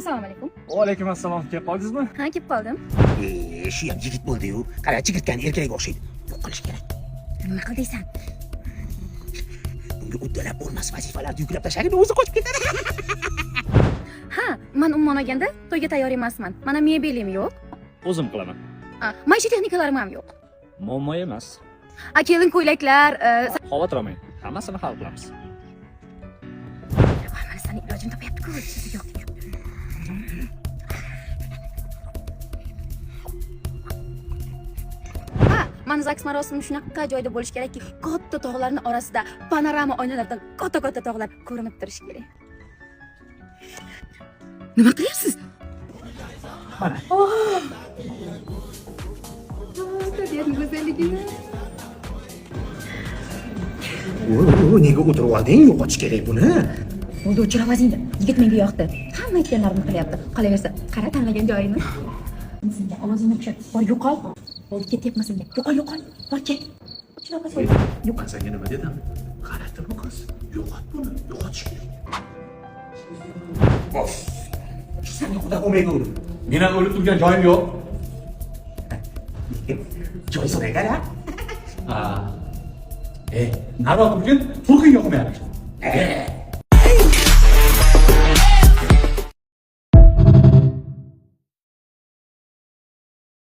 Assalomu alaykum. Va alaykum assalom. Kelib qoldingizmi? Ha, kelib qoldim. Shu ham yigit bo'ldi-yu. Qara, chigirtkani erkakka o'xshaydi. Yo'q qilish kerak. Nima qil deysan? Bunga uddalab bo'lmas vazifalarni yuklab tashlagin, o'zi qochib ketadi. Ha, man umuman olganda to'yga tayyor emasman. Mana mebelim yo'q. O'zim qilaman. Maishiy texnikalarim ham yo'q. Muammo emas. A, kelin ko'ylaklar, Xavotir olmang. Hammasini hal qilamiz. Voy, mana sani ilojini topyapti-ku. Yo'q, yo'q. Ha, mani ZAGS marosimim shunaqa joyda bo'lishi kerakki, katta tog'larning orasida panorama oynalardan katta-katta tog'lar ko'rinib turishi kerak. Nima qilyapsiz? Mana. Oh! Tabiatning go'zalligini. O, nega o'tirib olding? Yo'qotish kerak buni. Bo'ldi, o'chir ovozingni. Yigit menga yoqdi. Hamma aytganlarimni qilyapti. Qolaversa, qara tanlagan joyini. Senga ovozingni o'chir. Bor, yo'qol. Bo'ldi, ketyapman senga. Yo'qol, yo'qol. Bor, ket. O'chir ovozingni. Yo'qol. Men senga nima dedim? G'alati bu qiz. Yo'qot buni. Yo'qotish kerak. Of. Senga xudo bo'lmaydi. Men ham o'lib turgan joyim yo'q. Joy so'ragan ha? Ha. Nariroq bugun turqing yoqmayapti.